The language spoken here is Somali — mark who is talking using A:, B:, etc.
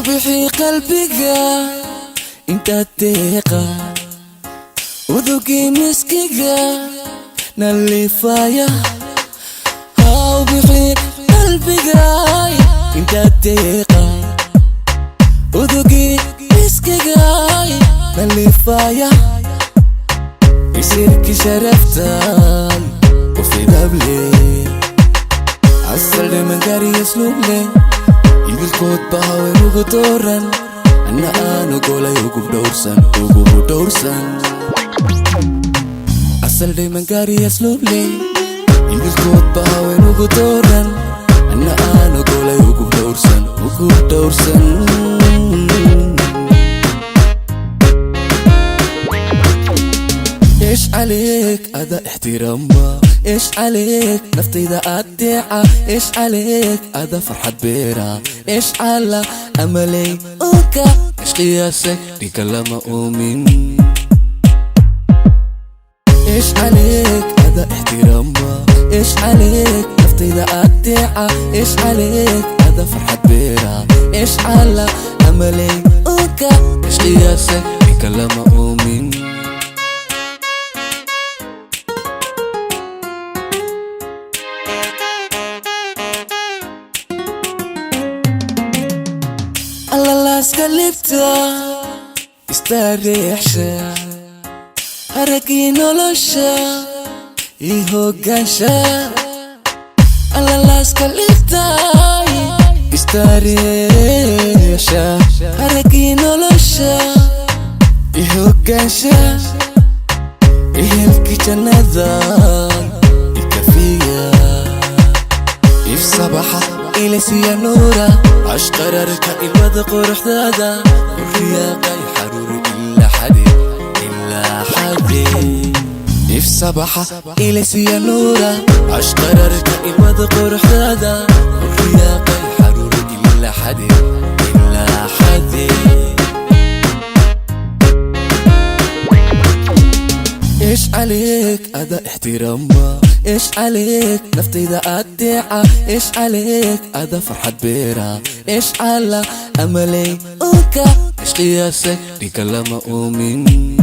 A: Ubixii qalbiga intaad deeqa, udugii miskiga nalifaya. Ubixii qalbiga intaad deeqa, udugii miskiga nalifaya. Isirki sharaftay ufidable, asal dhimangariyaslule. Idilkood ba haween ugu dooran, anna aan ogolay ugub dhowrsan, ugubu dhowrsan. Asal dhimangariyaslule, idilkood ba haween ugu dooran, anna aan ogolay ugub dhowrsan, ugub dhowrsan. ايش عليك هذا احترام، ايش عليك naftayda adeeca، ايش عليك هذا farxad beera، ايش على amaley unka ايش قياسك dhika lama uumin. ايش عليك هذا احترام، ايش عليك naftayda adeeca، ايش عليك هذا farxad beera، ايش على amaley unka ايش قياسك dhika lama uumin. Allalaaska libta istaariixsha, araggii nolosha ii hogaansha. Allalaaska libta istaariixsha, araggii nolosha ii hogaansha. Ehelkii jannada ikafiya, if sabaxa ilaysiya nuura, ashqararka ilwada quruxdaada uriyaaqay xaruur ilaa xade, ilaa xade. If sabaxa ilaysiya nuura, ashqararka ilwada quruxdaada uriyaaqay xaruur ilaa xade, ilaa xade. ايش عليك هذا احترام، ايش عليك naftayda adeeca، ايش عليك هذا farxad beera، ايش على amaley unka ايش قياسك dhika lama uumin.